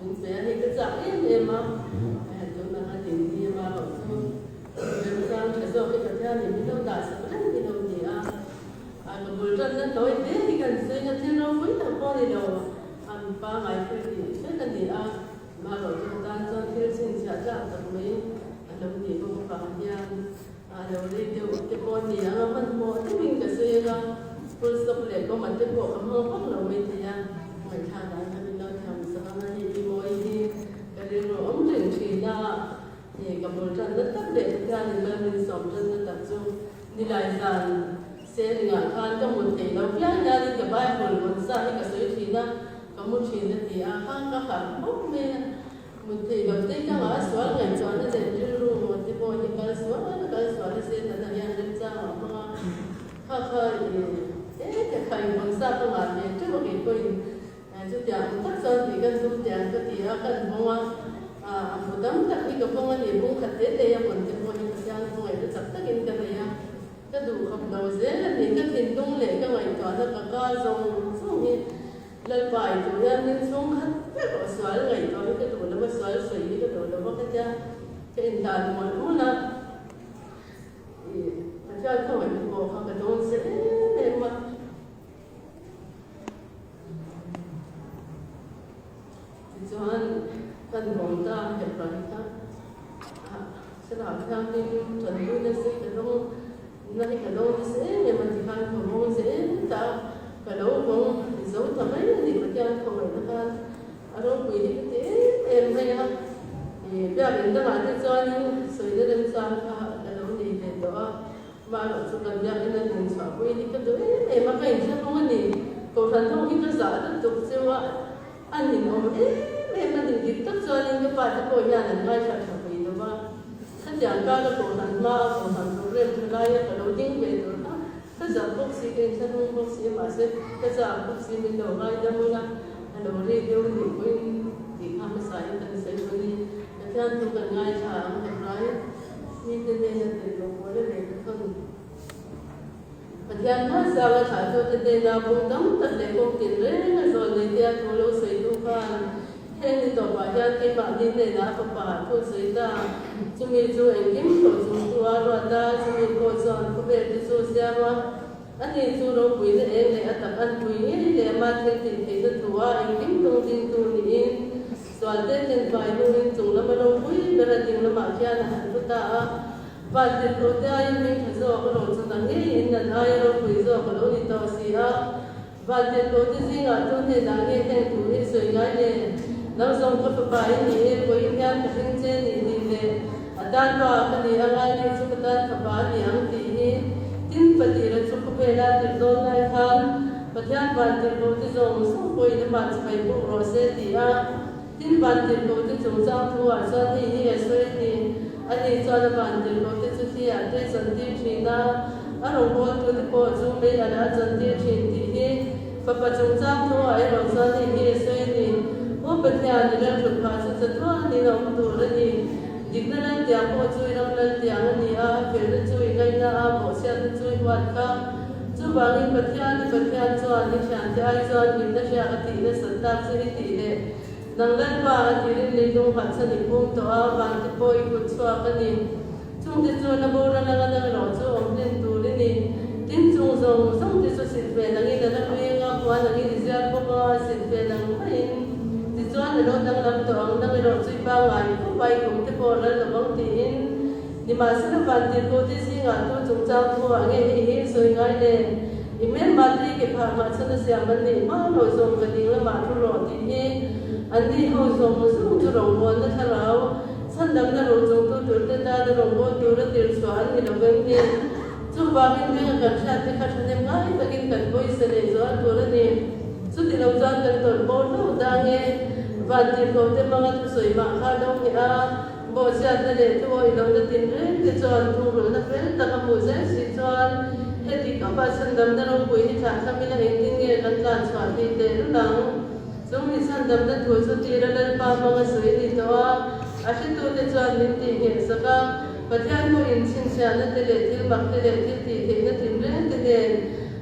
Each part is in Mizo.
Min pe a hei ka chak em em a, tunah a din ni a rawh chu remchang tha zawk hi Pathianin min lo dah sak reng hi lo ni a, a ka bul tanna tawi hle hi kan sawi a, thil ropui tak pawh a ni lo, a pangngai thil tih vek a ni a, amaherawhchu ka tan chuan thil chhinchhiah tlak tak mai a lo nih bawk avang hian a lo rei deuh te pawh a ni ang a, hmanhmawh deuhin ka sawi anga full stop leh comma te pawh ka hmang vak lo maithei a, ngaihthlak dan kha min lo thiam sak ang a ni i mawi hi ka rilru awm reng thin a, hei ka bul tanna tak leh Pathianin mal min sawm tanna tak chu nilai zan seringah khan ka mut theih loh viau hianin ka Bible vawn sa hi ka sawi thin a, ka mu thin a ti a, kha ka harh bawk mai a. Mut theih loh te kha a sual ngaihtuahna leh rilru maw te pawh hi kal sual a kal sual a Setana hian remchang a hmang a, kha kha i e ka kha i vawn sa ka ngah ve teuh a kei pawhin chutiang ang tak chuan tih kan tum teh ang ka ti a, kan vawng a, a bu tam tak hi ka vawng a ni, bung khat te te a vawn te pawh hi Pathian khawngaihna chak takin ka nei a, ka duh khawp lo zel a ni, ka thinlung leh ka ngaihtuahna ka kal zawng zawng hi. Lalpa i duh hian min chhung khat vek rawh, sual ngaihtuah hi ka duh lo va, sual sawi hi ka duh lo va ka tia ka indan mawlh mawlh a, i Pathian khawngaih pawh kha ka dawn se em em a. Tichuan kan bawm ta hep ran kha thlarau thianghlim tanpui nasa hi ka dawng na hi ka dawng nasa em em a tikhan ka vawng zel ta a, ka lo vawng zo ta mai a ni Pathian khawngaihna khan a ropui hi ka ti em em mai a, ih biakinn dangah te chuanin sawina remchang kha ka lo nei ve tawh a. Mahrawh chu kan biakinn a din chhuahpui hi ka duh em em a, ka inthlahrung a ni. Kohhran ho hi ka zah lutuk cheu a, a ninawm em em a ni. Dik tak chuanin ka pa te pawh hian an ngaithla tha pui lo va, khatiang kara kohhran hma a kohhran program tha laia ka lo ding ve tur kha ka zah bawk si, ka inthlahrung bawk si, mahse ka chak bawk si min lo ngaidam ula, a lo ri deuh nih pawhin tih kha hmasa in kan sawi dawn i, Pathian thu kan ngaithla ang tak lai. Mite hnena tirh loh pawl a lehkha thawn. Pathian hmasanga thlahtute hnena bung tam tak leh kawng tin reng a zawn nei tia thu lo sawitu khan heng ni tawpah hian keimahni hnenah a fapa thu sawi ta. Chumi chu engkim hlawh chungtu a ruat a, chumi pawh chuan khawvel te chu siam a, ani chu ropuina eng leh a tak an pui ngei leh ama thil tih theihna thu a engkim tung dingtu niin Sualte thenfai hnuin chung lama ropui ber a ding lamah khian a han pu ta a. Van tirhkohte aiin hming tha zawk a rawn chhun ang ngeiin nan aia ropui zawk a lo ni tawh si a. Van tirhkohte zingah chu hnenah nge heng thu hi sawi ngai le? Nang zawng ka fapa i ni e, vawiin hian ka hring che nih ni le, a tan pa ka ni anga ni chu ka tan fapa a ni ang tih hi. Tin, Patira chu khawvela tirh dawn lai khan Pathian van tirhkohte zawng zawng pawhin amah chibai buk rawh se ti a, tin van tirhkohte chungchang thu ah chuan hei hi a sawi a ni. Ani chuan a van tirhkohte chu thi ah te chantir thin a, a rawngbawltute pawh chu mei alh a chantir thin tih hi Fapa chungchang thu ah erawh chuan hei hi a sawi a ni. Aw Pathian, i lalthut phah chu chatuanin a awm tur a ni. Dikna laltiang pawh chu i ram laltiang a ni a, a felna chu i ngaihna a, bawhchhiatna chu i huat kha. Chuvangin Pathian i Pathian chuan i thiante ai chuan hlimna hriak a tih nasat tak che hi tih leh nang Lalpa a tirin leilung hahchhan i phum tawh a, vante pawh i kut chhuak a ni. Chungte chu la boral anga nang erawh chu awm hlen tur i ni. Tin, chung zawng zawng te chu silhfen angin a la hlui anga, puan angin i zial bawk a, silhfen ang maiin tichuan a lo danglam tawh ang, nang erawh chu i pangngai khawp a, i kum te pawh ral lo vang tiin. Nimahsela vantirhkohte zingah tu chungchang thu ah nge hei hi sawi ngai le? I hmelma tui ke phah nghah chhan a siam an nih hma lo zawng ka ding lamah thu rawh tih hi an ni ho zawng zawng chu rawngbawlna thlarau chhandamna ro chungtu turte tana rawngbâwl tura tir chhuah an ni lo vem ni? Chuvangin venga kan hriat te kha thahnem ngai takin kan pawisa leh zual tur a ni. Chuti lo chuan kan tawlh bo hlauh dang e. Vantirhkohte hmanga thusawi mah kha lo ngheh a. Bawhchhiatna leh thuawih lohna tinreng te chuan thungrulhna fel tak a hmuh zel si chuan heti khawpa chhandamna ropui hi thlah tham ila engtin nge kan tlan chhuah thei teh lul ang? Chung ni chhandamna thu chu tira Lalpa hmanga sawi a ni tawh a, a hretute chuan min tih nghehsak a, Pathian pawhin chhinchhiahna te leh thil mak te leh thil tih theihna tinreng te nen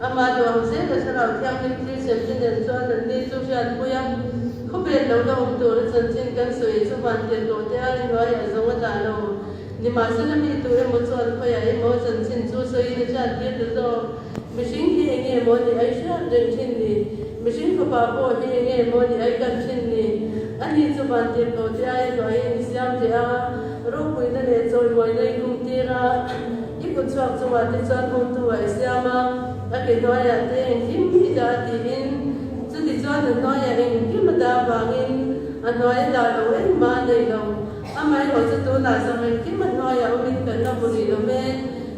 amah duang zel a Thlarau Thianghlim thil sem te nen chuan anni chu hriatpui a. Khawvel lo la awm tura chanchin kan sawi chu vantirhkoh te aiin hnuaiah zawng a dah lo. Nimahsela mi tu emaw chuan khawiah emaw chanchin chu sawiin a hriat tir ta zawk. Mihring hi enge maw ni ai hriat reng thin ni? Mihring fapa pawh hi enge maw ni ai kan thin ni? Ani chu vantirhkoh te aia hnuaiin i siam teh a, ropuina leh chawimawina i khumtir a, i kutchhuak chungah te chuan hawngtu ah i siam a, a ke hnuaiah te engkim i dah a tiin, chutichuan a hnuaiah engkim a dah avangin a hnuai a dah lo engmah a nei lo. Amaherawh chu tunah zawng engkim a hnuaiah awmin kan la hmu rih lo e.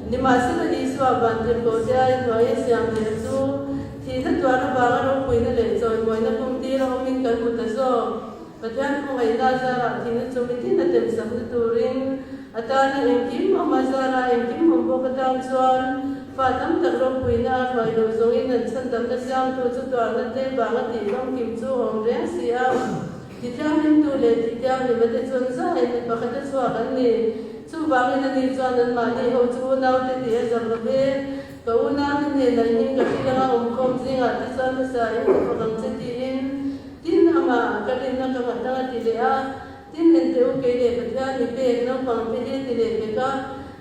Nimahsela Isua vantirhkoh te ai hnuaia siam leh chu thihna tuar avanga ropuina leh chawimawina pumtir a awmin kan hmu ta zawk. Pathian khawngaihna zarah thihna chu mitin a temsakna turin a tana engkim awm a zarah engkim awm bawk atan chuan fa tam tak ropuina a hruai loh zawngin an chhandamna siamtu chu tuarna te vanga tih famkim chu a awm reng si a. Tithianghlimtu leh tithianghlima te chuan zaiin mi pakhat a chhuak an ni. Chuvangin ani chuan anmahni ho chu unaute tih a zak lo ve. Ka unaute hnenah i hming ka hrilh anga awmkhawm zingah te chuan hmasa in ka fak ang che tiin tin amah ka rinna ka nghat anga ti leh a. Tin ente u kei leh Pathian mi pek naupang te hi a ti leh pek a.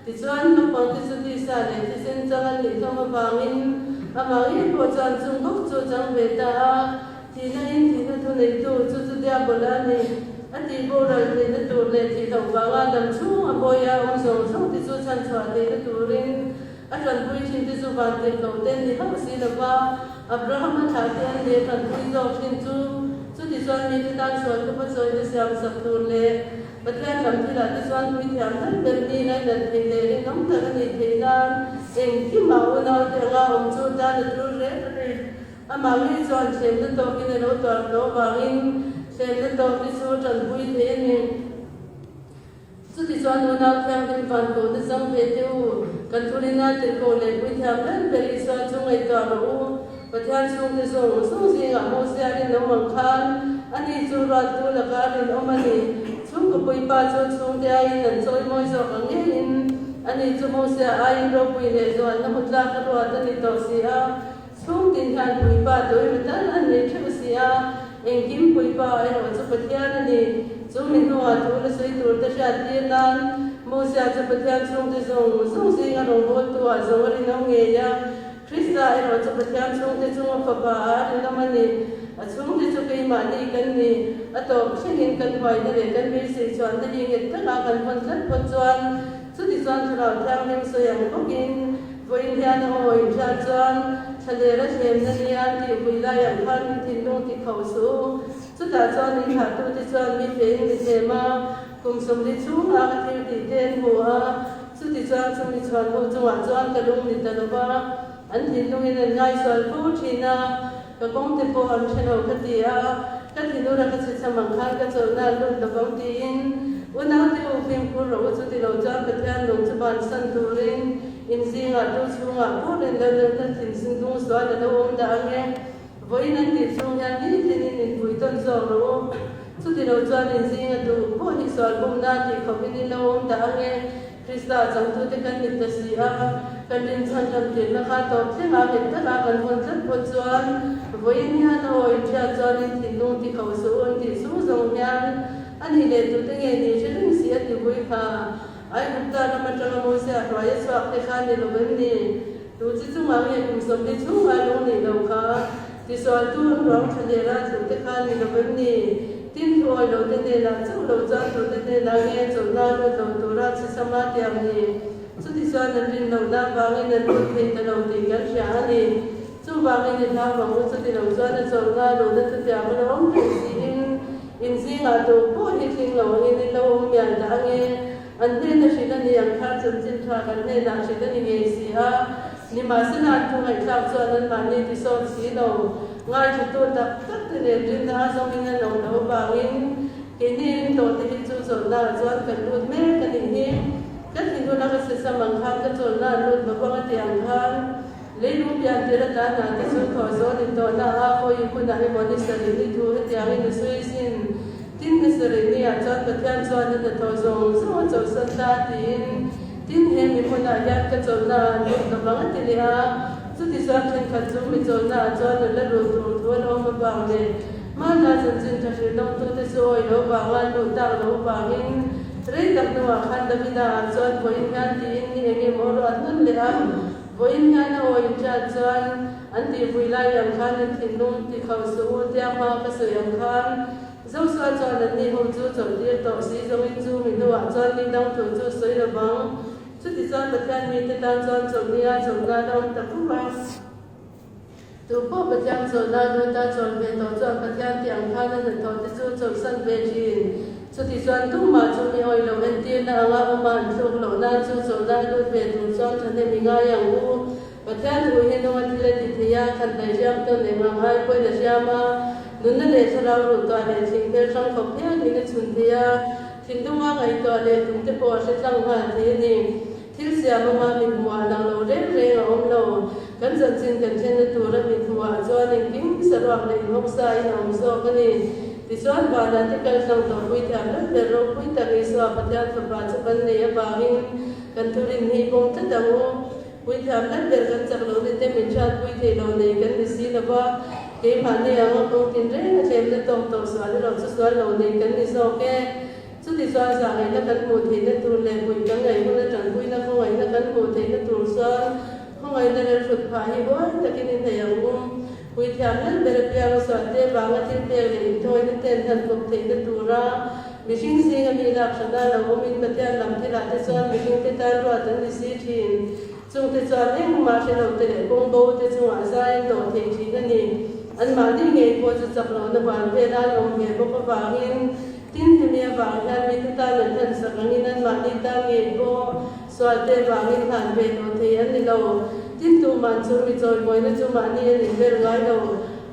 Tichuan naupang te chu tisa leh thisen chang an nih hlawm avangin amah ngei pawh chuan chung bawk chu a chang ve ta a. Thihna in thihna thu neitu chu chu diabola a ni. A tih boral theihna tur leh thih loh vanga dam chhung a bawia awm zawng zawng te chu chhanchhuah theihna turin a tanpui thin te chu van tirh loh te ni hauh si lova Abraham-a thlah te an leh tanpui zawk thin chu chutichuan mite tan sual thupa chawi te siam sak tur leh Pathian lam thilah te chuan puithiam ber ber ni ngainat theih leh rinawm tak a nih theih nan engkimah unaute anga awm chu tan a tul reng a ni. Amah ngei chuan thlemna tawkin a lo tuar tawh avangin thlemna tawk hi chu tanpui thei a ni. Chutichuan unau thianghlim van kohna chang ve teh u, kan thurina tirhkoh leh puithiam ber ber Isua chu ngaihtuah rawh u. Pathian chhungte zawng zawng zingah Mosia rinawm ang khan ani chu ruattu laka a rinawm a ni. Chhungkaw puipa chu chhungte aiin an chawimawi zawk ang ngeiin ani chu Mosia aiin ropui leh zualna hmu tlak a ruat a ni tawh si a. Chhung tin hian Puipa tuiru tal an nei theuh si a, engkim Puipa erawh chu Pathian a ni. Chu mi hnuah thu la sawi tur te hriat tir nan Mosia chu Pathian chhungte zawng zawng zinga rawngbawltu ah zawng a rinawm ngei a, Krista erawh chu Pathian chhungte chunga fapa ah a rinawm a ni. A chhungte chu keimahni kan ni. A tawp thlengin kan huaina leh kan beisei chhuanna hi nghet taka kan vawn tlat phawt chuan Chutichuan Thlarau Thianghlim sawi ang bawkin vawiin hian a aw inhriat chuan thlaler a thlemna nia tih vui lai ang khan min thinlung ti kho suh u. Chutah chuan min thlahtute chuan mi fein mi thlem a, kum 40 chhunga ka thil tih te an hmu a, chutichuan chumi chhuan ho chungah chuan ka lung ni ta lo va, an thinlungin an ngaisual fo thin a, ka kawng te pawh an hre lo ka ti a, ka thinura ka chhechham ang khan ka chawlhna an lut lovang tiin unaute u fimkhur rawh u chuti lo chuan Pathian nung chu bansan turin in zingah tu chhungah burin lo lalna thin dung sual a lo awm dah ang e. Vawiin an tih chhung hian nitin in inpui tawn zawk rawh u. Chuti lo chuan in zinga duh pawh hi sual bumna tih khawpin in lo awm dah ang e. Krista changtute kan ni ta si a, kan rinchhan ram tirhna kha tawp thleng a nghet taka kan vawn tlat phawt chuan vawiin hian a aw inhriat chuan in thinlung ti kho suh u an tih chung zawng hian a nih leh tute nge ni hre reng si a ti vui kha. Aigupta ram atanga Mosia hruai a chhuak te kha ni lo em ni? Tu chi chungah nge kum 40 chhunga lung nih lo kha? Tisualtu ruang tha lera tlu te kha ni lo em ni? Tin, thuawi lo te hnenah chauh lo chuan tu te hnenah nge chawlhna lut lo tura chhisama tiang ni? Chutichuan an rin lohna avangin an lut thei ta lo tih kan hria a ni. Chuvangin i hlau vang u, chuti lo chuan a chawlhna luhna chutiang a lo awm reng siin in zingah tu pawh hi tling lo angin in lo awm mial dah ange. An hnena hrilh a ni ang khan chanchin tha kan hnenah hrilh a ni ngei si a, nimahsela an thu ngaihthlak chuan anmahni ti sawt si lo. Ngaithatu tak tak te nen rinna a zawngin an awm loh avangin keini ringtawh te hi chu chawlhna ah chuan kan lut mek a nih hi. Ka thinlun a ka sesam ang khan ka chawlhna an lut lo vang a ti ang khan leilung pian tir atan ah te chu thaw zawn in tawhna a hawi hunah emaw ni sarih ni thu hetiangin a sawi sin. Tin, ni sarih ni ah chuan Pathian chuan a hnathawh zawng zawng a chawlhsan ta tiin, tin, he mi hmunah hian ka chawlhna ah an lut lo vang a ti leh a. Chuti chuan thenkhat chu mi chawlhna ah chuan an la lut tur thu an awm avang leh. Hmanlai chanchin tha hrilh dawngtute chu awih lo vanga an luh tak loh vangin rei tak hnuah khan Davida ah chuan vawiin hian tiin ni eng emaw ruat nawn leh a, vawiin hian a awi inhriat chuan an tihvui lai ang khan in thinlung ti khauh suh u tia hma ka sawi ang khan Joshua chuan anni ho chu chawlhtir tawh si zawngin chu mi hnuah chuan ni dang thu chu sawi lo vang. Chutichuan Pathian mite tan chuan chawlhnia chawlhna la awm ta fo a. Tu pawh Pathian chawlhna luta chawl ve tawh chuan Pathian tih ang khan a hnathawh te chu chawlhsan ve thin. Chutichuan tumah chu mi awih loh entirna anga awma an thluk loh nan chu chawlhna lut ve tur chuan thahnem i ngai ang u. Pathian thu hi nunga thil a ti thei a, khan daih hriam tawn eng ang ai pawhin a hriam a, nunna leh thlarau ruhtuah leh thingphel hrang khawp hian in a chhun thei a, thinlunga ngaihtuah leh tum te pawh a hre tlang nghal thei a ni. Thil siam anga mi hmuhah lang lo reng reng a awm lo. Kan chanchin kan thlenna tura mi hmuhah chuan engkim saruak leh inhawksa in a awm zawk a ni. Tichuan, vanah te kal tlang tawh pui thiam ber ber ropui tak Isua Pathian Fapa chu kan nei avangin kan thurin hi pawm tlat ang u. Puithiam ber ber kan chak lo ni te min hriatpui thei lo nei kan ni si lo va, keimahni anga kawng tin reng a tlemna tawk tawh sual erawh chu sual lo nei kan ni zawk e. Chuti chuan zahngaihna kan hmuh theihna tur leh puih kan ngaih huna tanpuina khawngaihna kan hmuh theihna tur chuan khawngaihna rilhrut phah hi huai takin i hnaih ang um. Puithiam lal ber apianga sualte vanga thil pek leh inthawina ten hlan kawp theihna tura mihring zinga mi lak hrana lo awmin Pathian lam thilah te chuan mihringte tan ruat an ni si thin. Chungte chuan engmah hre lo te leh kawng bo te chungah zai an dawh thei thin a ni. Anmahni ngei pawh chu chak lohna huan vela an awm ve bawk avangin tin hemi avang hian mite tan an hlan sak angin anmahni tan ngei pawh Sualte vangin hlan ve tawh thei an ni lo. Tin, tuman chu mi chawimawina chu mahni an inber ngai lo.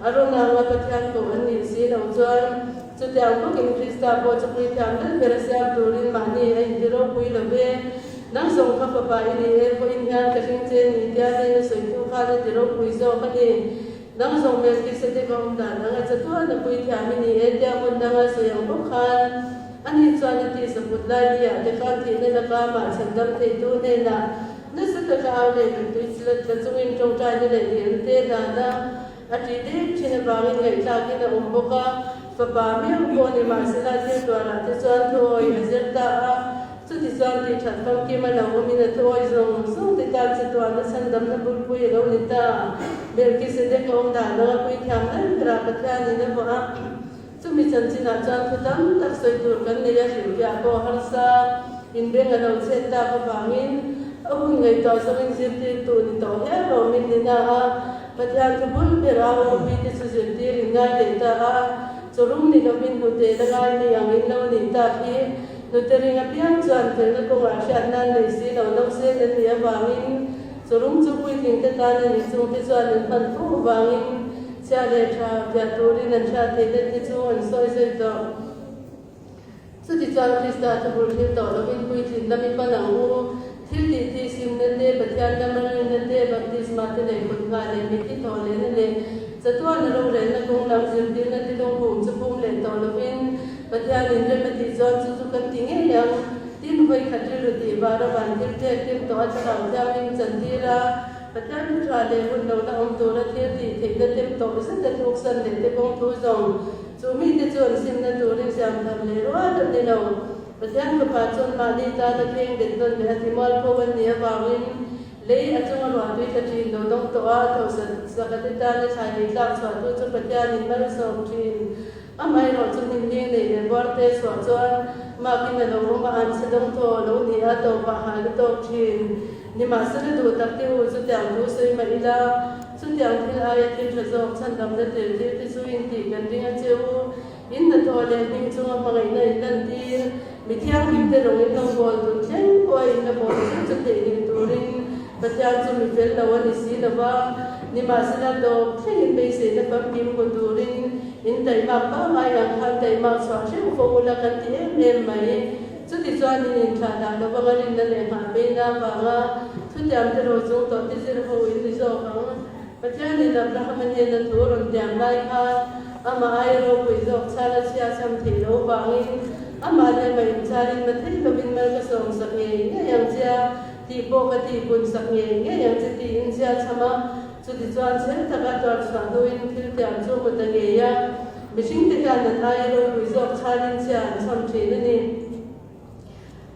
A rawn anga Pathian koh an nih si loh chuan chutiang bawkin Krista pawh chu puithiam lal ber a siam turin mahni a inti ropui lo ve. Nang zawng kha fapa i ni e, pawhin hian ka hring che ni tia hnena sawitu khan a ti ropui zawk a ni. Nang zawng Melkisedek a awm dan anga chatuan a puithiam i ni e tia hmun danga sawi ang bawk khan Ani chuan a tisa put lai ni-ah te khan thihna laka amah chhandam theitu hnenah nasa taka au leh mittui chilat tla chungin tawngtaina leh dilna te hlan a, a ṭih dek ṭhin avangin ngaihthlakin a awm bawk a. Fapa miau pawh ni mahsela thil tuarah te chuan thuawi a zir ta a, chuti chuan tih ṭhat famkim a lo awmin a thuawi zawng zawng te tan chatuahna chhandamna bulpui a lo ni ta. Melkisedek a awm dan anga puithiam lal berah Pathianin a vuah a. Chumi chanchinah chuan thu tam tak sawi tur kan nei a, hrilhfiah pawh harsa inbeng a lo chhet tak avangin a hun ngaihtuah zawngin zirtirtu ni tawh hial rawmin ni na a, Pathian thu bul ber a awpi te chu zirtir in ngai leh ta a, chawrum ni lovin hnute la ngai mi angin lo nih tak hi hnute ring apiang chuan felna kawngah hriat nan nei si lo nausen an nih avangin chawrum chu puitling te tan a nih chungte chuan an hman fo avangin Chhia leh tha fiah turin an hriat theihna te chu an sawi zui tawh. Chutichuan Krista chu bul thil tawh lovin puitlin lam i pan ang u. Thil tih tih simna te, Pathian lama rinna te, baptisma te leh kut nghah leh mitthi thawh lehna leh chatuana rorelna kawng lam zirtirna te lungphum chu pum leh tawh lovin Pathianin rem a tih chuan chu chu kan ti ngei ang. Tin, vawikhat rilru tih vara van thil ṭek tir tawh a thlarau thiangin chantir a. Pathian thu tha leh hun lo la awm tura thil tih theihna tem tawh zet a tluksan leh te kawng thu zawng chu mite chu an simna turin siam thar leh rual an ni lo. Pathian fapa chuan mahni tana kheng bet nawn leh a ti mualpho an nih avangin lei a chunga ruah tui tla thin lo dawng tawh a, tho saka te tana thlai lei tlak chhuahtu chu Pathianin malsawm thin. Amaherawh chu hnim hling nei leh buar te chhuah chuan makin a lo awm a, an chhe dawng thaw a lo ni a, tawpah hal a tawk thin. Nimahsela duh tak te u, chutiang thu sawi mah ila, chutiang thil aia thil tha zawk chhandamna tel thil te chu in tih kan ring a che u. In hnathawh leh hming chunga hmangaihna in lantir, mi thianghlim te rawng in lo bawl tun thleng pawh a in la bawl chu chu theihnghilh turin Pathian chu mi fel lo a ni si lo va, nimahsela tawp thlengin beiseina famkim hmu turin in taimak pangngai ang khan taimak chhuah hreuh fo ula kan ti em em mai. Chutichuan in inthlah dah lo vanga rinna leh nghahpeina avanga thutiam te ro chung tawh te zir ho in ni zawk ang. Pathianin Abrahama hnena thu rawn tiam lai khan amah aia ropui zawk chhal a chhia cham theih loh vangin amah leh amah incharin ma thei lovin mal ka sawmsak ngei ngei ang che a tih pawh ka tihpun sak ngei ngei ang che tiin chhia cham a. Chutichuan chhel taka tuar chhuah hnuin thil tiam chu hmu ta ngei a. Mihringte hian an aia ropui zawk chhalin chhia an chham thin a ni.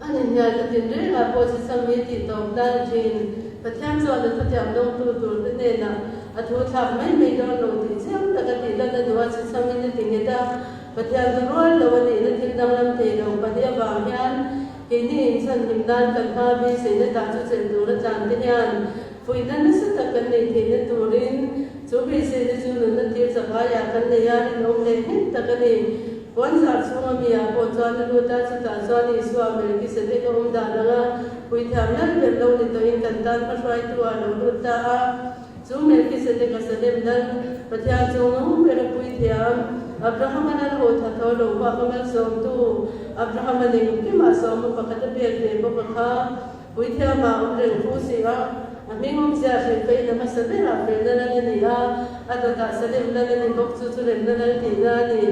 An inhnialna tinrengah pawh chi chham hi tih tawp nan a thin. Pathian chuan a thutiam dawngtu turte hnenah a thu thlak mai mai dawn lo tih chiang taka tih lan a duh a, chi chhamin a ti nghet a. Pathian chu rual lo a nihna thil danglam thei lo pahnih avang hian keini inchhanhim nan kan hma beiseina dah chu chelh tur a tlan te hian fuihna nasa tak kan neih theihna turin chu beiseina chu nunna tir chak aiah kan nei a, rinawm leh nghet tak a ni. Puanzar chhunga mi ah pawh chuan a lut a, chutah chuan Isua Melkisedek a awm dan anga puithiam lal ber lo ni tawhin kan tan hmahruaitu ah lo lut ta a. Chu Melkisedek a Salem lal, Pathian chung nung ber a puithiam, Abrahama lal haw tha tho lo bak a malsawmtu, Abrahama engkimah sawma pakhat a pek ve bawk a kha. Puithiamah awm reng fu si a, a hming awmzia hrilh feina hmasa berah felna lal a ni a, a dawtah Salem lal a ni bawk chu chu remna lal tihna a ni.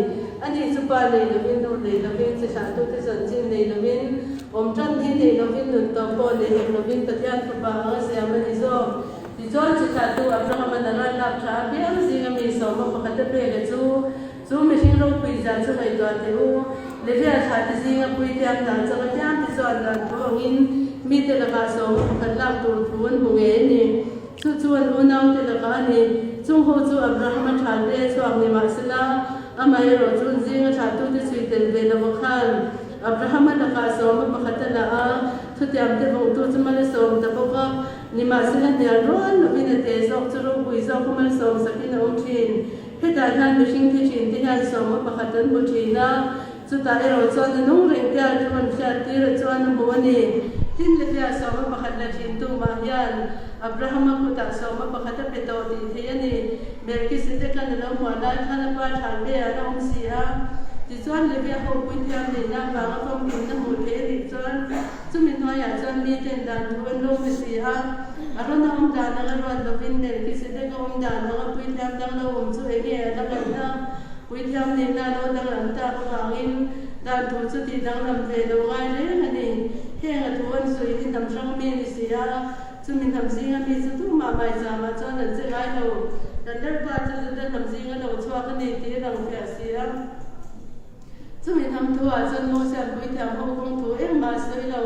Ani chu pa nei lovin, nu nei lovin, chi thlahtute chanchin nei lovin, awm tan hi nei lovin, nun tawp pawh nei hek lovin Pathian fapa anga siam a ni zawk. Tichuan chi thlahtu Abrahama naran lak tha apiang zinga mi sawma pakhat a pek a chu. Chu mihring ropui zia chu ngaihtuah teh u. Levia thla te zinga puithiam dan changa tiam te chuan dan thu angin mite lakah sawma pakhat lak tur thu an hmu ngei a ni. Chu chu an unaute lakah a ni. Chung ho chu Abrahama tha te chhuak ni mahsela, amaherawh chu an zinga thlahtute chhui tel ve lova khan Abrahama lakah sawma pakhat a la a, thutiam te vawngtu chu mal a sawm ta bawk a. Nimahsela hnial rual lovin a te zawk chu ropui zawk a malsawm sakin a awm thin. Hetah hian mihring thi thin te hian sawma pakhat an hmu thin a, chutah erawh chuan a nung reng te a thu an hriat tir a chuan a hmu a ni. Tin, Levia sawma pakhat la thin tu mah hian Abrahama kutah sawma pakhat a pe tawh tih theih a ni. Melkisedeka'n a lo hmuah lai khan a pa than ve ah a awm si a. Tichuan Levia ho puithiam nihna avanga famkimna hmuh theih a nih chuan Chumi hnuaiah chuan miten dan thu an lo hmu si a, a rawn awm dan anga ruat lovin Melkisedek a awm dan anga puithiam dang lo awm chu enge a la ngaihna? Puithiam nihna lo danglam tak avangin dan thu chu tih danglam ve lo ngai reng a ni. Heng a thu an sawi hi hnam hrang mi a ni si a, chumi hnam zinga mi chu tumah maizamah chuan an che ngai lo. Dan Lalpa chu Juda hnam zinga lo chhuak a ni tih a lang fiah si a. Chumi hnam thuah chuan Mosia'n puithiam ho kawng thu engmah a sawi lo.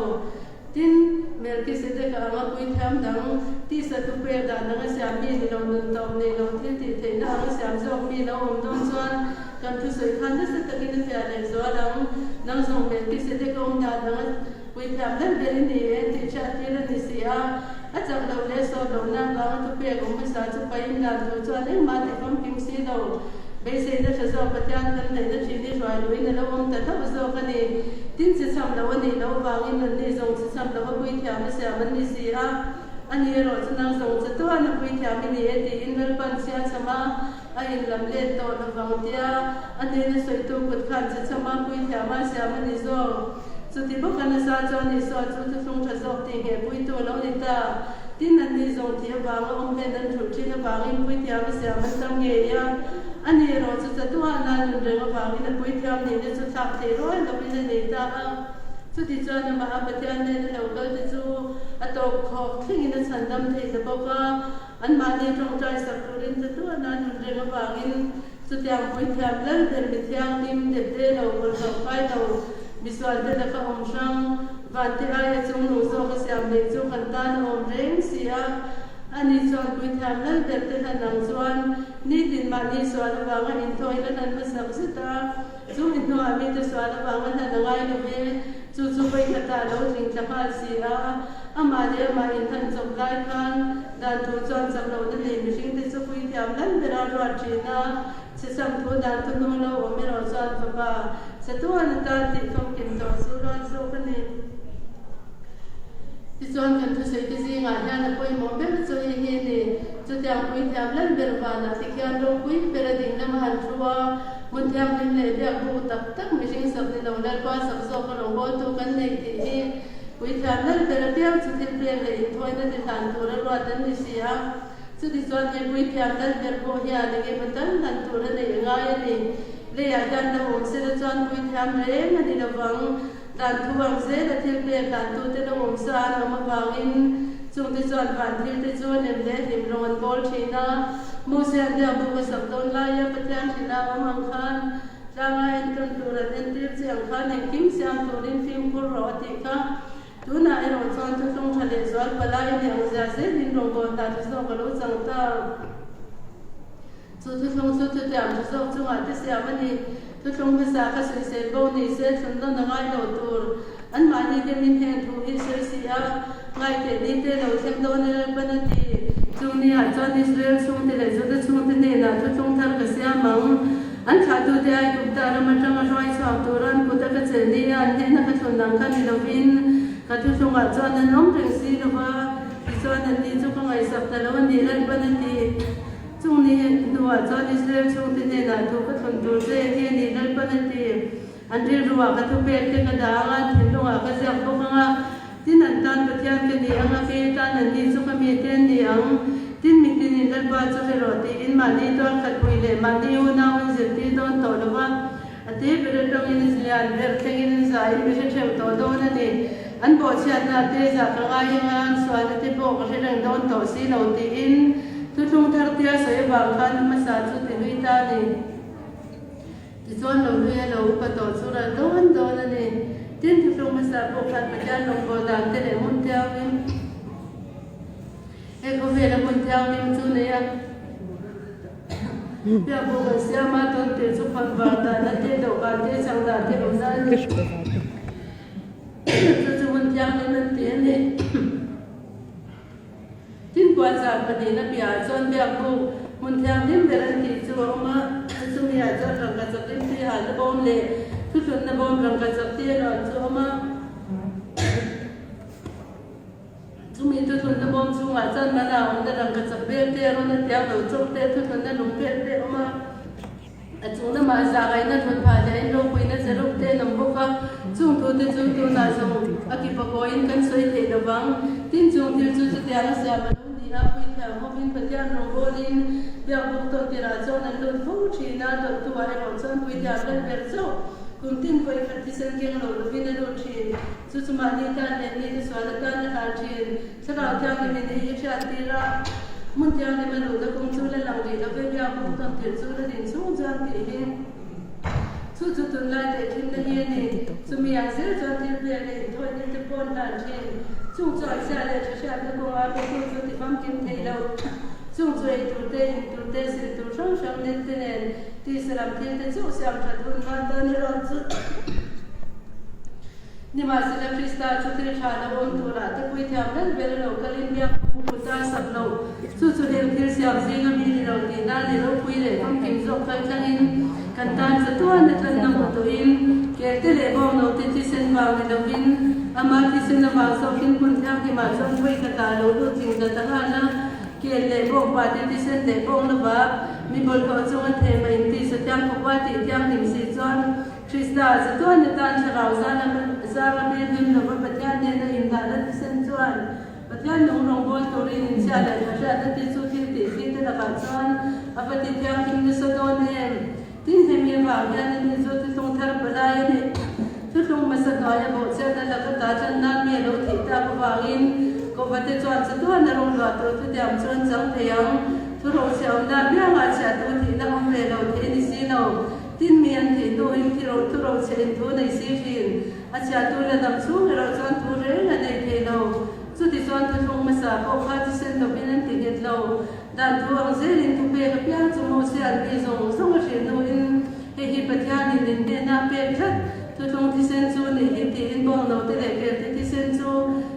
Tin, Melkisedeka anga puithiam dang, tisa thu pek dan anga siam mi ni lo, nun tawp nei lo, thil tih theihna anga siam zawk mi lo awm dawn chuan kan thusawi khan nasa takin a fiah leh zual ang. Nang zawng Melkisedeka awm dan anga puithiam ber ber i ni e tih hriat tir a ni si a. A chak loh leh sawt lohna avanga thupek awm hmasa chu pain dan thu chuan engmah ti famkim si lo. Beiseina tha zawk Pathian kan hnaihna thin hi hruai luhin a lo awm ta hlauh zawk a ni. Tin chi chham loh a nih loh avangin anni zawng chi chham loh a puithiam a siam an ni si a. Ani erawh chu nang zawng che tuan a puithiam i ni e tiin Lalpan chhia chham a, a inlam let tawh lovang tia a hnena sawitu kut khan chi chham a puithiam a siam a ni zawk. Chuti bawka nasa chuan Isua chu thuthlung tha zawk tih nghehpuitu a lo ni ta. Tin, anni zawng tih avanga awm hlen an thulh thin avangin puithiam a siam an tam ngei a. Ani erawh chu chatuahna nun reng avangin a puithiam nihna chu thlak thei rual lovin a nei ta a. Chuti chuan amah a Pathian hnena lo kal te chu a tawp khawk thlengin a chhandam thei ta bawk a. Anmahni tawngtai sak turin chatuahna nun reng avangin Chutiang puithiam lal ber mi thianghlim depde lo bawlhhlawh fai lo, misualte laka awm hrang, vante aia chungnung zawk a siam leh chu kan tan a awm reng si a. Ani chuan puithiam lal ber te hlan ang chuan nitin mahni sual avanga inthawi la hlan hmasak zet a, chu mi hnuah mite sual avanga hlan a ngai lo ve, chu chu vawikhatah a lo tling tla nghal si a. Amah leh amah inhlan chawp lai khan Dan thu chuan chak lohna nei mihringte chu puithiam lal bera ruat thin a, chhechham thu dan thu hnung lo awm erawh chuan fapa chatuan atan tih famkim tawh chu ruat zawk a ni. Tichuan kan thusawi te zingah hian a pawimawh ber chu hei hi a ni, chutiang puithiam lal ber vanah te khian ropui bera ding lama han thu a, hmun thianghlim leh biak buk tak tak mihring sak ni lo Lalpa sak zawka rawngbawltu kan nei tih hi Puithiam lal ber apiang chu thil pek leh inthawina ti hlan tur a ruat an ni si a. Chuti chuan he puithiam lal ber pawh hian eng emaw tal hlan tur a neih a ngai a ni. Leiah hian lo awm sela chuan puithiam reng a ni lovang. Dan thu ang zela thil pek hlantute lo awm sa an awm avangin. Chungte chuan van thilte chu a lem leh hlim rawng an bawl thin a. Mosia hniak buk a sak dawn laia Pathian hrina awm ang khan tlanga entawn tur an entir che ang khan engkim siam turin fimkhur rawh a tih kha. Tunah erawh chuan thuthlung tha leh zual palai a ni ang zia zelin rawngbawl hna tha zawk a lo chang ta. Chu thuthlung chu thutiam tha zawk chungah te siam a ni. Thuthlung hmasa kha sawisel bo ni se thlun nawn a ngai lo tur. Anmahni te min heng thu hi sawi si a, ngaiteh ni te lo thleng dawn e Lalpan a ti. Chung ni ah chuan Israel chhungte leh Juda chhungte hnenah thuthlung thar ka siam ang. An thlahtute Aigupta ram atanga hruai chhuak tura an kut a ka chelh ni a an hnena ka thlun ang kha ni lovin ka thuthlungah chuan an awm reng si lova, tichuan anni chu ka ngaihsak ta lo a ni Lalpan a ti. Chung ni hnuah chuan Israel chhungte hnenah thu ka thlun tur che hi a ni Lalpan a ti. An rilruah ka thupek te ka dah ang a, an thinlungah ka ziak bawk ang a. Tin, an tan Pathian ka ni ang a, kei tan an ni chu ka mite an ni ang. Tin, mitinin Lalpa chu hre rawh tiin mahni tual khat pui leh mahni unau an zirtir dawn tawh lo va. A te ber atangin lian ber thlengin an zaiin mi hre theuh tawh dawn a ni. An bawhchhiatna te zah ka ngai ang a, an sualna te pawh ka hre reng dawn tawh si lo tiin thuthlung thar tia sawi avang khan hmasa chu ti hlui ta a ni. Tichuan lo hlui a lo upa tawh chu ral dawn dawn a ni. Tin, thuthlung hmasa pawh khan Pathian rawngbâwl dan te leh hmun thianghlim, he khawvela hmun thianghlim chu nei a, biak bawk an siam a, tawn tir chu khawn var dahna te, dawhkan te, chang dah te awmna a ni. Chu chu hmun thianghlim an ti a ni. Tin puanzar pahnihna piahah chuan biak buk hmun thianghlim ber an tih chu a awm a, chumiah chuan rangkachak rimtui halna bawm leh thutlunna bawm rangkachak te erawh chu a awm a. Chumi thutlunna bawm chhungah chuan mana awmna rangkachak bel te, rawn a tiang lo chawp te, thutlunna lung pek te a awm a. A chung lamah zahngaihna thawt phah leh in ropuina cheruk te an awm bawk a, chung thu te chu tunah zawng a kipa kawiin kan sawi theih lo vang. Tin, chung thil chu chutiang a siam a lo ni a, puithiam hovin Pathian rawngbawlin biak buk tawn tirah chuan an lut fo thin a, tawlhtu ah erawh chuan puithiam lal ber chauh kum tin vawi khat thisen keng lo lovin a lut thin. Chu chu mahni tan leh mite sual atan a hlan thin. Thlarau Thianghlimin hei hi hriat tir a, hmun thianghlim a luhna kawng chu la lang rih lo ve, biak buk tawn tirh chu la din chhung chuan tih hi chu chu tunlai teh thinna hi a ni. Chumi ang zel chuan thil vel leh inthawihna te pawh an hlan thin. Chung chu an chhia leh tha hriatna kawnga petu chu ti famkim thei lo. Chung chu ei tur te, in tur te, sil tur hrang hrang nen te nen tisa lam thil te chauh siam that hun hman tan erawh chu Nimahsela Krista chu thil tha lo awm turah te puithiam lal ber a lo kalin biak pum put a sak lo. Chu chu heng thil siam zinga mi ni lo tih nan i ropui leh famkim zawk kal tlangin kan tan chatuan a tlanna hmu tawhin kelte leh bawngnote thisen vang ni lovin ama thisen avang zawkin hmun thianghlimah chuan vawi khatah a lo lut tling ta ta nghal a. Kel leh bawngpa te thisen leh bawng lova mi bawlhhlawh chunga them a inti sathiang khawpa tih thianghlim si chuan Krista chatuan atan thlarau zara hmel hlim lova Pathian nena inhlahna thisen chuan Pathian nung rawngbâwl turin inchhia leh thlahriatna te chu thil tih thli te lakah chuan a va ti thianghlim nasa dawn em? Tin, hemi avang hian ani chu thuthlung thar palai a ni. Thuthlung hmasa hnuaia bawhchhiatna laka ta chan nan mi a lo thih tak avangin Kovate chuan chatuan a rawng luah tur thutiam chu an chang thei ang. Thurochhiah awmna apiangah chhiahtu thihna awm ve lo thei a ni si lo. Tin, mi an thih hnuin thi ro thu ro chhe in thu nei si thin. A chhiahtu la dam chhung erawh chuan thu reng a nei thei lo. Chuti chuan thuthlung hmasa pawh kha thisen lovin an ti nghet lo. Dan thu ang zelin thu pek apiang chu Mosia an mi zawng zawng a hrilh hnuin hei hi Pathianin min hnena a pek tlat. Thuthlung thisen chu nih hi tiin bawngnote leh kelte thisen chu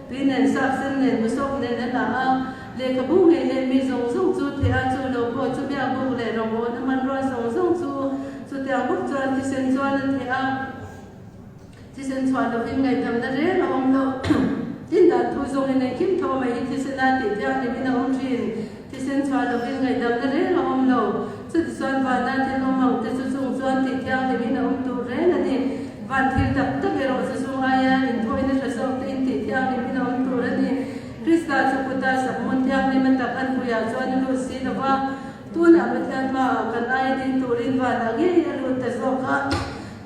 tui nen sap sen nen hmusawk nen a la a. Lehkhabu ngei leh mi zawng zawng chu theh a, chu lo pawh chu biakbuk leh rawngbawlna hmanrua zawng zawng chu chutiang bawk chuan thisen chuan a theh a, thisen chhuah lovin ngaihdamna reng a awm lo. Tin, dan thu zawngin engkim tho mai hi thisena tih thianghlimin a awm thin. Thisen chhuah lovin ngaihdamna reng a awm lo. Chutichuan vana thil awm ang te chu chung chuan tih thianghlimin a awm tur reng a ni. Van thil tak tak erawh chu chung aia inthawina tha zawk te in tih thianghlimin a awm tur a ni. Krista chu kuta sakhmun thianghlim a tak an puiah chuan a lut si lo va, tunah Pathian hmaah kan aia ding turin vanah ngei a lut ta zawk a.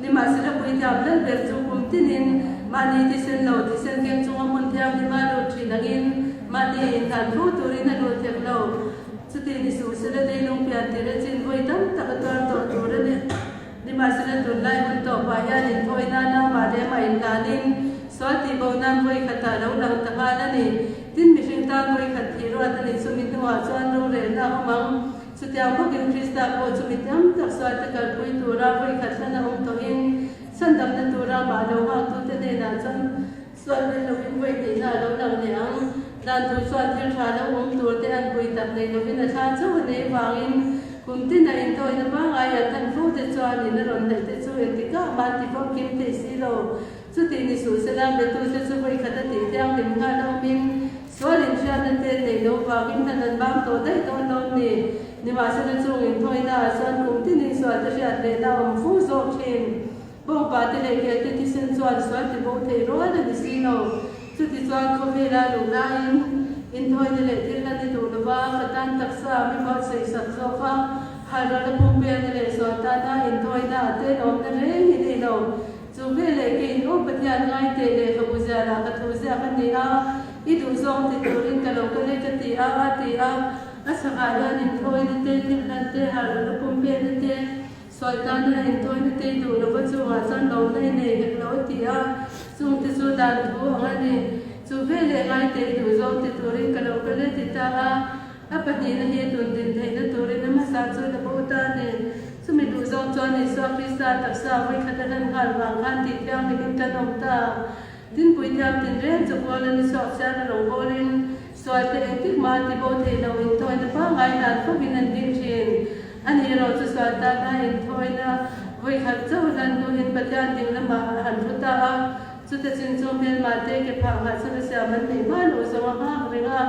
Nimahsela puithiam lal ber chu kum tinin mahni thisen lo thisen keng chunga hmun thianghlima lut thin angin. Mahni inhlan fo turin a lut hek lo. Chuti ni suh sela leilung pian tir a chin vawi tam tak a tuar tawh tur a ni. Nimahsela tunlai hun tawpah hian inthawi nana amah leh amah inhlanin sual tihbo nan vawi khatah lo lang ta nghal a ni. Tin, mihring tan vawi khat thih ruat a ni. Chumi hnuah chuan rorelna a awm ang. Chutiang bawkin Krista pawh chumi tam tak sualte kalpui tura vawi khat hlan a awm tawhin chhandamna tura amah lo nghaktute hnenah chuan Sual hmel lovin vawi hnihna a lo lang leh ang. Dan thu chuan thil tha lo awm tur te an pui tak nei lovin a thla chauh a nei vangin kum tin a intawina pangngai an hlan fo te chuan in a rawn hnaih te chu engtikah mah an ti famkim thei si lo. Chuti ni suh sela betu te chu vawi khat a tih thianghlim nghal a awmin sual inhriatna te neih loh vangin hlan an bang tawh daih dawn lawm ni. Nimahsela chung inthawina ah chuan kum tinin sual te hriat lehna a awm fu zawk thin. Bawngpa te leh kelte thisen chuan sual ti bo thei rual a ni si lo. Chutichuan khawvela luh laiin inthawina leh thil la ni duh lova ka tan taksa mi buatsaih sak zawk a, halral a pumpiana leh sual tana inthawina a tenawmna reng hi nei lo. Chu veleh keiin aw Pathian ngaite lehkhabu zialah ka thu ziak a ni a, i duhzawng ti turin ka lo kal e ka ti a, a ti a. A chhakah hian inthawina te, thil hlan te, halral a pumpiana te, Sawi tana inthawina te duh lova chungah chuan lawmna i nei hek lo a ti a, chungte chu dan thu ang a ni. Chu veleh ngaite i duh zawng ti turin ka lo kal e ti ta a, a pahnihna hi tun din theihna turin a hmasa chu la bo ta a ni. Chumi duh zawng chuan Isua Krista taksa vawikhat a hlan nghal vang khan tih thianghlimin kan awm ta. Dinpui thiam tinreng chu kual a ni chhuak chian a rawngbawlin sualte engtik mah a ti bo thei lo inthawina pangngai hlan fawkin an ding thin. A ni erawh chu sual tana inthawina vawikhat chauh hlan hnuin Pathian ding lamah a han thu ta a, chuta chin chu hmelma te ke phah nghah chhan a siam an neih hma loh zawng a nghak reng a.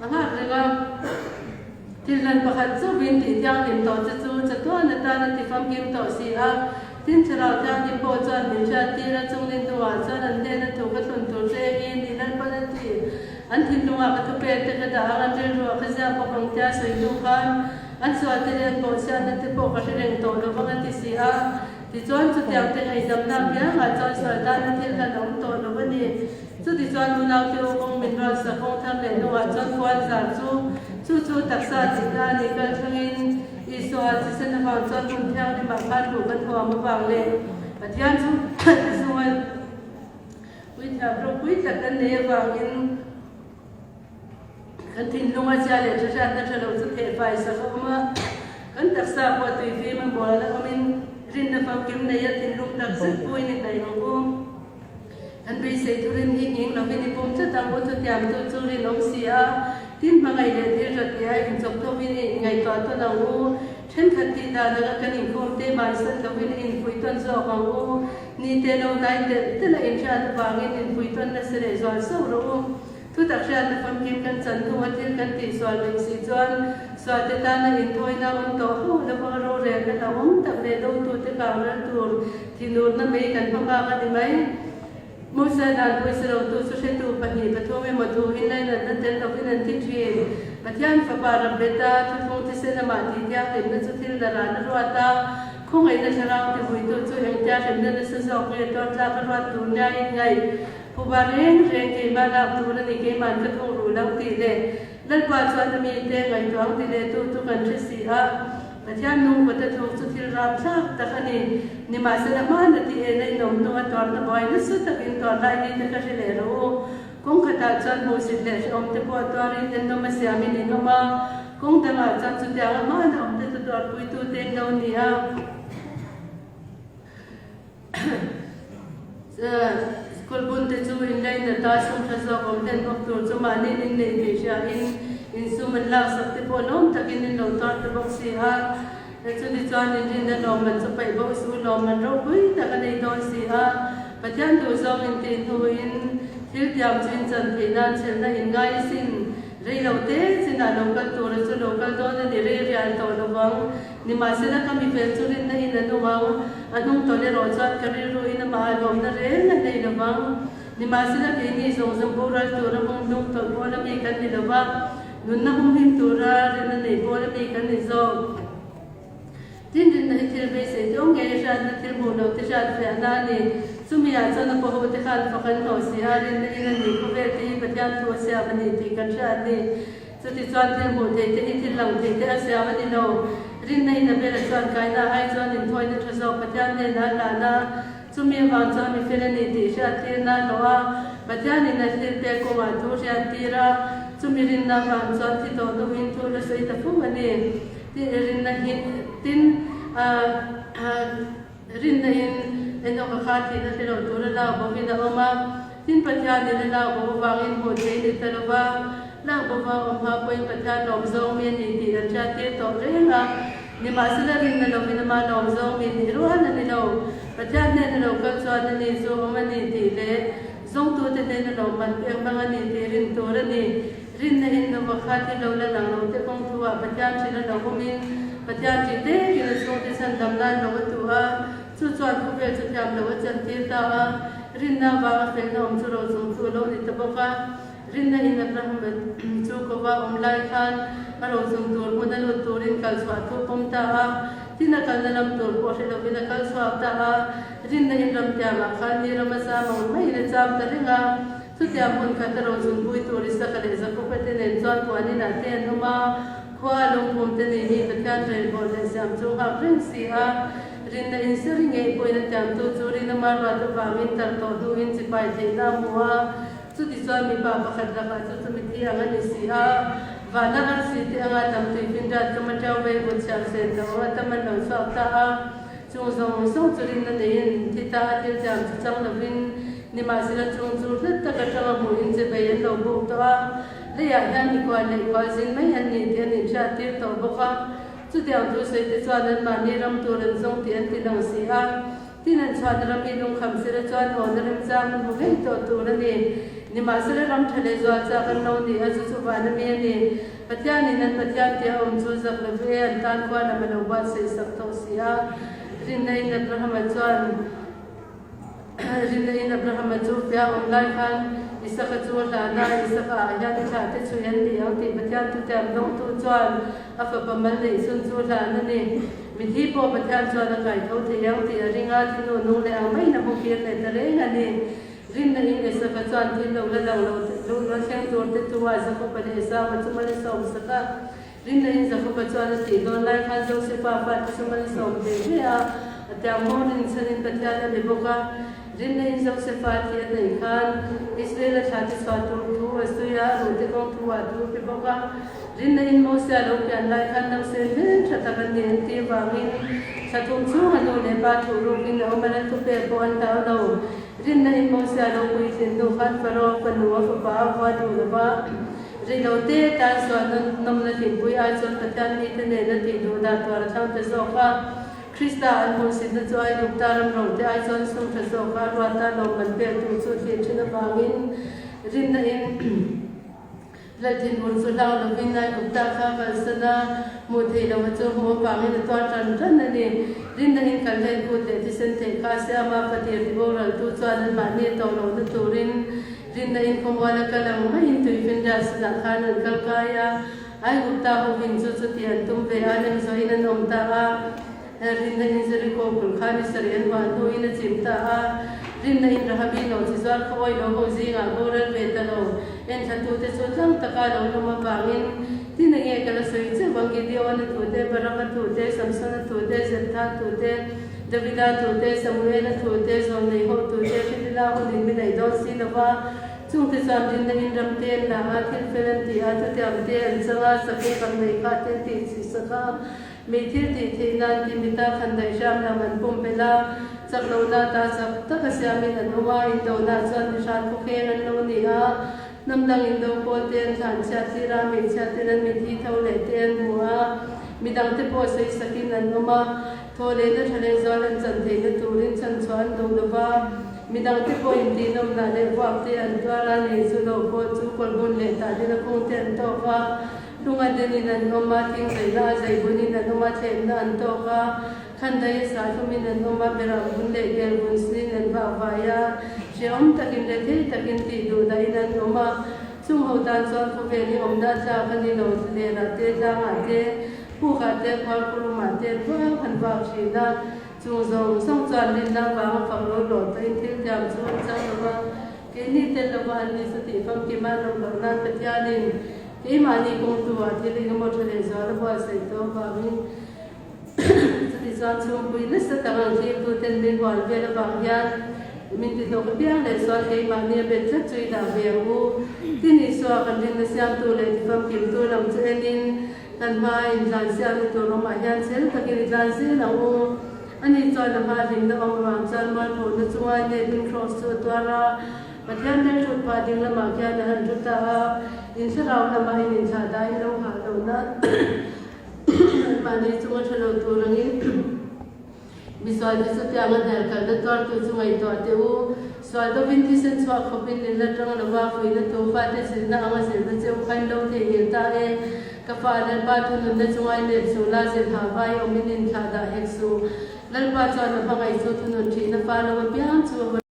A nghak reng a, thil hlan pakhat chauhin tih thianghlim tawh che chu chatuan atan a ti famkim tawh si a. Tin, Thlarau Thianghlim pawh chuan min hriat tir a, chungin hnuah chuan an hnena thu ka thlun tur che hi ni Lalpan a ti. An thinlungah ka thupek te ka dah ang, an rilruah ka ziak bawk ang tia sawi hnu khan an sualte leh an bawhchhiatna te pawh ka hre reng tawh lo vang a ti si a. Tichuan, chutiang te ngaihdamna apiangah chuan sual tana thil hlan a awm tawh lo a ni. Chutichuan unaute u kawng min ruatsak kawng thar leh hnuah chuan puan zar chu chu chu taksa tihna a nih kal thlangin Isua thisen avang chuan hmun thianghlimah khan luh kan huam avang leh Pathian chu te chunga puithiam ropui tak kan nei avangin kan thinlunga chhia leh tha hriatna tha lo chu thehfai sak a awm a, kan taksa pawh a tuifim a mual a awmin rinna famkim neia thinlung takzet puin i hnaih ang u. Kan beisei thurin hi nghing lovin i pum tlat ang u, chutiang chu chu rinawm si a, tin hmangaih leh thil tha tia inchawp tawkin i inngaihtuah tawn ang u, thenkhat tih dan anga kan inkhawm te bansan lovin i inpui tawn zawk ang u, ni te lo hnai telh telh a inhriat avangin inpui tawn nasa leh zual sauh rawh u. Thutak hriatna famkim kan chan hnua thil kan tihsual reng si chuan sualte tana inthawina awm tawh hauh lova rorelna hlauhawm tak leh dotute kangral tur thinurna mei kan hma bak a ni mai. Musa dan pawisa lotu chu hretu pahnih pathum emaw thu in lainatna tel lovin an thi thin. Pathian Fapa Rabbeta thuthlung thisen amah tih thianghlimna chu thil naran a ruat a, khawngaihna thlarau tivuitu chu engtia hremna nasa zawk nge tuartlak a ruat tur nia inngaih. Phuba reng reng keimah lak tur a ni, keima'n ka thung ruh lo tih leh Lalpa chuan a mite ngaihtuah ang ti leh tu chu kan hre si a. Pathian nungkawta thluk chu thil rapthlak tak a ni. Nimahsela hmana tih en a inawm hnung a tuarna buai nasa takin tuar lai ni te ka hre leh rawh u. Kawng khatah chuan hmuhsit leh hrehawm te pawh tuarin ennawm a siamin in awm a, kawng dangah chuan chutianga hmana awm te chu tuarpuitu te in lo ni a. School bun te chu in lainat a, sum tha zawk awm hlen bawk tur chu mahni in neih tih hriain in sum an laksak te pawh lawm takin in lo tuar ta bawk si a. Chuni chuan in rinna lawmman chu paih bawk su, lawmman ropui tak a nei dawn si a. Pathian duh zawng in tih hnuin thil tiam chu in chan theih nan chhelna in ngai asin. Rei lo te chinah lo kal tura chu lo kal dawn a ni, rei rial tawh lovang. Nimahsela ka mi fel chu rinna in a nung ang, a hnung tawlh erawh chuan ka rilru in amah a lawmna reng a nei lo vang. Nimahsela keini zawng zawng boral tura hmung hnung tawlh pawl a mi kan ni lo va, nunna humhim tura rinna nei pawl a mi kan ni zawk. Tin, rinna hi thil beisei te awm ngei a hriatna thil hmuh loh te hriat fiahna a ni. Chumi ah chuan a pawho te khan fak an hlawh si a, rinna in a ni, khawvel te hi Pathian thu a siam a ni tih kan hria a ni. Chutichuan thil hmuh theih te hi thil lang theih te a siam a ni lo. Rinna in Abela chuan kaina ai chuan inthawina tha zawk Pathian hnenah a hlan a, chumi avang chuan mi fel a ni tih hriattirna a hlawh a, Pathianin a thil pek kawngah thu hriattir a, chumi rinna avang chuan thi tawh hnuin thu la sawi ta fum a ni. Rinna hi tin rinna in Enoch-a kha thihna hre lo tura lak bovin a awm a, tin Pathianin a lak bo avangin hmuh theih a ni ta lo va, lak bova awm hma pawhin Pathian lawm zawng mi a ni tih an hriattir tawh reng a, nimahsela rinna lovin ama lawm zawng mi nih rual a ni lo, Pathian hnena lo kal chuan a ni chu awm a ni tih leh zawngtute hnena lawmman pek hmang a ni tih rin tur a ni. Rinna in nova kha thil lo la lang lo te kawng thu ah Pathian ṭhin a lo awmin Pathian ṭih tekin a chhungte chhan dam nan lo a tu a, chu chuan khawvel chu thiam lo a chantir ta a, rinna avanga felna awm chu ro chung chu a lo ni ta bawk a. Rinna in Abraham chu kova awm lai khan a ro chung tur hmun a lut turin kal chhuah thu pawm ta a, tin a kalna lam tur pawh hre lovin a kal chhuak ta a, rinna in ramtiamah khan mi ram a cham ang maiin a cham ta reng a. Chutiang hmun khat a rochungpui tur Isaka leh Jakoba te nen chuan puan inah te an awm a, khua a lungphum te nei mi Pathian railbawl leh siam chu nghak reng si a. Rinna inseri ngei pawhin a tiamtu chu rinna marruat avangin tar tawh hnuin chipai theihna a hmu a, chutichuan mipa pakhat lakah chu chu mithi ang a ni si a, vana arsi te anga tam tui finriat kam a ṭeu vei vut chhiar sen lo a tam an lo chhuak ta a. Chung zawng zawng chu rinna neiin thi ta a thil thiam chu chang lovin nimahsela chung chu hlat tak atanga hmuhin che bei an lo buk tawh a, leiah hian mikhual leh khual zin mai an ni tih an inhriat tir tawh bawk a. Chutiang thu sawi te chuan anmahni ram tur an zawng tih an ti lang si a, tin an chhuahna ram hi lungkham sela chuan hawn a remchang an hmu ngei tawh tur a ni. Nimahsela ram tha leh zual chak an lo ni a, chu chu van a mi a ni. Pathianin an Pathian tia awm chu zak lo ve an tan khua lam a lo buatsaih sak tawh si a. Rinna-in Abrahama chuan Rinna-in Abrahama chu fia awm lai khan Isaka chu a hlan a, Isaka ah hian i thlah te chhui an ni ang tih Pathian thutiam dawngtu chuan a fapa mal neih chhun chu a hlan a ni. Mithi pawh Pathian chuan a kai tho thei ang tih a ring a, thinu nung leh ang maiin a hmu kir leh ta reng a ni. Rinna in Esauva chuan thil lo la dang lo lo lo thleng tur te chu a Jakoba leh Esauva chu mal a sawm sak a. Rinna in Jakoba chuan a tih dawn lai khan Josefa fate chu mal a sawm ve ve a, a tiang hmawr in chhan in Pathian a be bawk a. Rinna in Josefa thi a hnaih khan Israel a thla te chhuah tur thu a sawi a, a ruhte kawng thu ah thu a pe bawk a. Rinna in Mosia lo pian lai khan nausên hmel tha tak an ni an tih avangin thla thum chhung a nu leh pa thuh rukin a awm a, lal thupek pawh an hlau lo. Rinna in Mosia lo puitlin hnu khan Pharaoh fanu a fapa a vua duh lo va, ri lo te tan sual nawmna hlimpui ai chuan Pathian mite nena tih duh dah tuar a thlang ta zawk a. Krista an hmuhsitna chu Aigupta ram ro te ai chuan sum tha zawk a ruata lawmman pek tur chu thlir thin avangin rinna in Lalthinhur chu hlau lovin Aigupta kha kalsan a, hmuh theih loh a chu hmuh avangin a tuar tan tan a ni. Rinna in kal hlen kut leh thisen theih kha Siama fatir ti boraltu chuan anmahni a tawh lohna turin rinna in khawmual a kal ang maiin tuifinriat sinah khan an kal kai a. Aigupta hovin chu chuti an tum ve a, nem zawhin an awm ta a. Rinna in Jeriko bul kha ni sarih an huah hnuin a chim ta a. Rinna in Rahabi nawhchi zuar khaw awih lo ho zingah boral ve ta lo. Enthlatute chu tlang taka lo lawm avangin tin enge ka la sawi cheuh ang Gideon-a thu te, Baraka thu te, Samson-a thu te, Zeptha thu te, Davida thu te, Samuel-a thu te, Zawlnei ho thu te, Thilila hunin min aih dawn si lo va. Chungte chuan rinna in ram te an la a, thil fel an ti a, thutiam te an chang a, sakei bang nei kha te an tih chih sak a. Mi thil tih theih nan ti mita khan daih hram lam an pumpelh a, chak lohna ta chak taka siamin an awm a, indona chuan mi hran khawkheng an lo ni a, hnam dang indo pawl te an thlan chhiat tir a, hmeichhia ten an mithi tho leh te an hmu a, midang te pawh sawi sakin an awm a, thaw lehna tha leh zual an chan theihna turin chhan chhuah an duh lo va, midang te pawh intih nawmna leh vuak te an tuar a, ni chu lo pawh chu kawlhmun leh tahdina khung te an tawk a. Hlunga denin an awm a, thing zaina a zai bunin an awm a, thlemna an tawk a, khandaia sahlumin an awm a, berah vun leh kel vun sinin an vah vai a, hrehawm takin leh thei takin tih duh dahin an awm a. Chung ho tan chuan khawvel hi awmna tlak a ni lo, thlalêrah te, tlangah te, pukah te, khuarkhurumah te an vak an vak thin a. Chung zawng zawng chuan rinna avanga fak lo hlawh tawhin thil thiam chu an chang lo va, keini tel lova an ni chu tih famkim a nawm loh nan Pathianin keimahni kawngtu-ah thil engemaw tha leh zual a buatsaih tawh avangin chuti chuan chhungpui nasa tak ang thlirtuten min hual vel avang hian min ti hnawk apiang leh chuan keimahni a bet tlat chu i dah ve ang u. Tin Isua kan rinna siamtu leh tifamkimtu lam chu enin Kan hma intlan siamna tur awmah hian chhel takin i tlan zel ang u. Ani chuan a hma hlimna awm avang chuan mualphona chunga nepin Kraws chu a tuar a, Pathian rilru pah ding lamah khian a han thu ta a, in thlarau lamah in inthlah dahin lo hah lohna anmahni chunga tha lo tur angin Misual te chu tianga hnial kalna tuartu chu ngaihtuah teh u. Sual dovin thisen chhuah khawpin in la tang lo va, fuihna thu fate zilhna anga zilhna che u kha in lo theihnghilh ta e. Ka fa, Lalpa thu nunna chu ngainep suh la, zilhha vai awmin in thlah dah hek suh. Lalpa chuan a hmangaih chu thunun thihna fa lo apiang chu a.